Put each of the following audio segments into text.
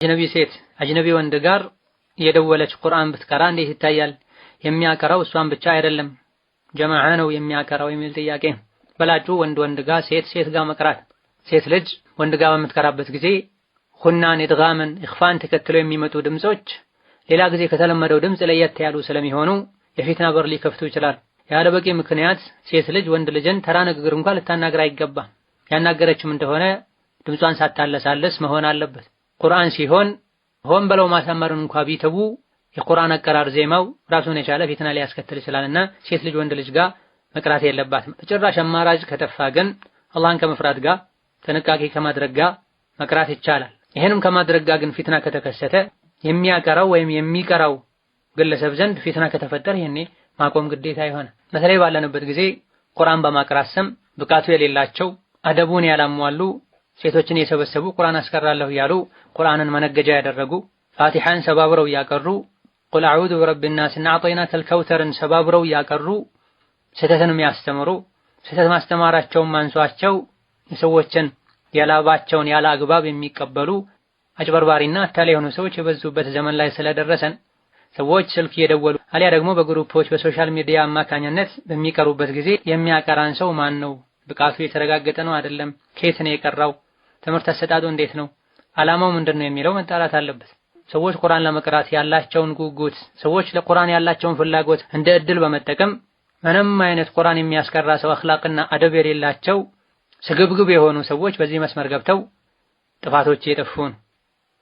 አጅነቢ ሴት አጅነቢ ወንድ ጋር የደወለች ቁርአን ብትቀራ እንዴት ይታያል? የሚያቀራው እሷን ብቻ አይደለም ጀማዓ ነው የሚያቀራው የሚል ጥያቄ። በላጩ ወንድ ወንድ ጋር ሴት ሴት ጋር መቅራት። ሴት ልጅ ወንድ ጋር በምትቀራበት ጊዜ ሁናን፣ ኢድጋምን፣ ኢኽፋን ተከትለው የሚመጡ ድምጾች ሌላ ጊዜ ከተለመደው ድምጽ ለየት ያሉ ስለሚሆኑ የፊትና በር ሊከፍቱ ይችላል። ያለ በቂ ምክንያት ሴት ልጅ ወንድ ልጅን ተራ ንግግር እንኳን ልታናግር አይገባም። ያናገረችም እንደሆነ ድምጿን ሳታለሳልስ መሆን አለበት። ቁርአን ሲሆን ሆን ብለው ማሳመርን እንኳ ቢተዉ የቁርአን አቀራር ዜማው ራሱን የቻለ ፊትና ሊያስከትል ይችላልና ሴት ልጅ ወንድ ልጅ ጋር መቅራት የለባትም። በጭራሽ አማራጭ ከጠፋ ግን አላህን ከመፍራት ጋር ጥንቃቄ ከማድረግ ጋር መቅራት ይቻላል። ይሄንም ከማድረግ ጋር ግን ፊትና ከተከሰተ የሚያቀራው ወይም የሚቀራው ግለሰብ ዘንድ ፊትና ከተፈጠረ ይሄኔ ማቆም ግዴታ ይሆናል። በተለይ ባለንበት ጊዜ ቁርአን በማቅራት ስም ብቃቱ የሌላቸው አደቡን ያላሟሉ ሴቶችን የሰበሰቡ ቁርአን አስቀራለሁ እያሉ ቁርአንን መነገጃ ያደረጉ፣ ፋቲሐን ሰባብረው እያቀሩ፣ قل أعوذ برب الناس እና أعطيناك الكوثر ን ሰባብረው እያቀሩ ስህተትን የሚያስተምሩ፣ ስህተት ማስተማራቸውን ማንሷቸው የሰዎችን የላባቸውን ያለ አግባብ የሚቀበሉ አጭበርባሪና አታላይ የሆኑ ሰዎች የበዙበት ዘመን ላይ ስለደረሰን ሰዎች ስልክ እየደወሉ አሊያ ደግሞ በግሩፖች በ social media አማካኝነት በሚቀሩበት ጊዜ የሚያቀራን ሰው ማን ነው? ብቃቱ የተረጋገጠ ነው አይደለም? ከየት ነው የቀራው? ትምህርት አሰጣጡ እንዴት ነው? አላማው ምንድነው የሚለው መጣራት አለበት። ሰዎች ቁርአን ለመቅራት ያላቸውን ጉጉት፣ ሰዎች ለቁርአን ያላቸውን ፍላጎት እንደ እድል በመጠቀም ምንም አይነት ቁርአን የሚያስቀራ ሰው አኽላቅና አደብ የሌላቸው ስግብግብ የሆኑ ሰዎች በዚህ መስመር ገብተው ጥፋቶች እየጠፉ ነው።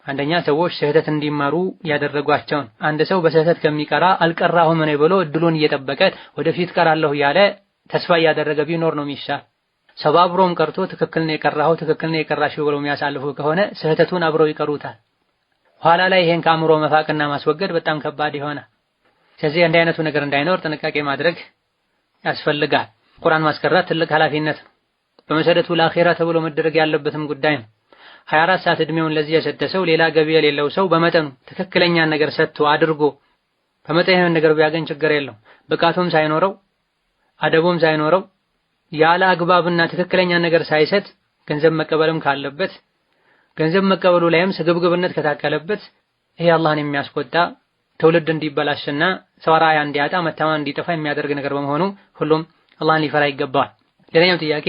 አንደኛ ሰዎች ስህተት እንዲማሩ ያደረጓቸውን። አንድ ሰው በስህተት ከሚቀራ አልቀራሁም እኔ ብሎ እድሉን እየጠበቀ ወደፊት ቀራለሁ እያለ ተስፋ እያደረገ ቢኖር ነው የሚሻል። ሰባብሮም ቀርቶ ትክክል ነው የቀራኸው ትክክል ነው የቀራሽው ብለው የሚያሳልፉ ከሆነ ስህተቱን አብረው ይቀሩታል። ኋላ ላይ ይሄን ከአእምሮ መፋቅና ማስወገድ በጣም ከባድ ይሆናል። ስለዚህ እንዲህ አይነቱ ነገር እንዳይኖር ጥንቃቄ ማድረግ ያስፈልጋል። ቁርአን ማስቀራት ትልቅ ኃላፊነት ነው። በመሰረቱ ለአኺራ ተብሎ መደረግ ያለበትም ጉዳይ ነው። 24 ሰዓት እድሜውን ለዚህ የሰጠ ሰው፣ ሌላ ገቢ የሌለው ሰው በመጠኑ ትክክለኛ ነገር ሰጥቶ አድርጎ በመጠኑ ነገር ቢያገኝ ችግር የለው። ብቃቱም ሳይኖረው አደቡም ሳይኖረው ያለ አግባብና ትክክለኛ ነገር ሳይሰጥ ገንዘብ መቀበልም ካለበት፣ ገንዘብ መቀበሉ ላይም ስግብግብነት ከታከለበት ይሄ አላህን የሚያስቆጣ፣ ትውልድ እንዲበላሽና ሰው ራዕይ እንዲያጣ መተማመን እንዲጠፋ የሚያደርግ ነገር በመሆኑ ሁሉም አላህን ሊፈራ ይገባዋል። ሌላኛው ጥያቄ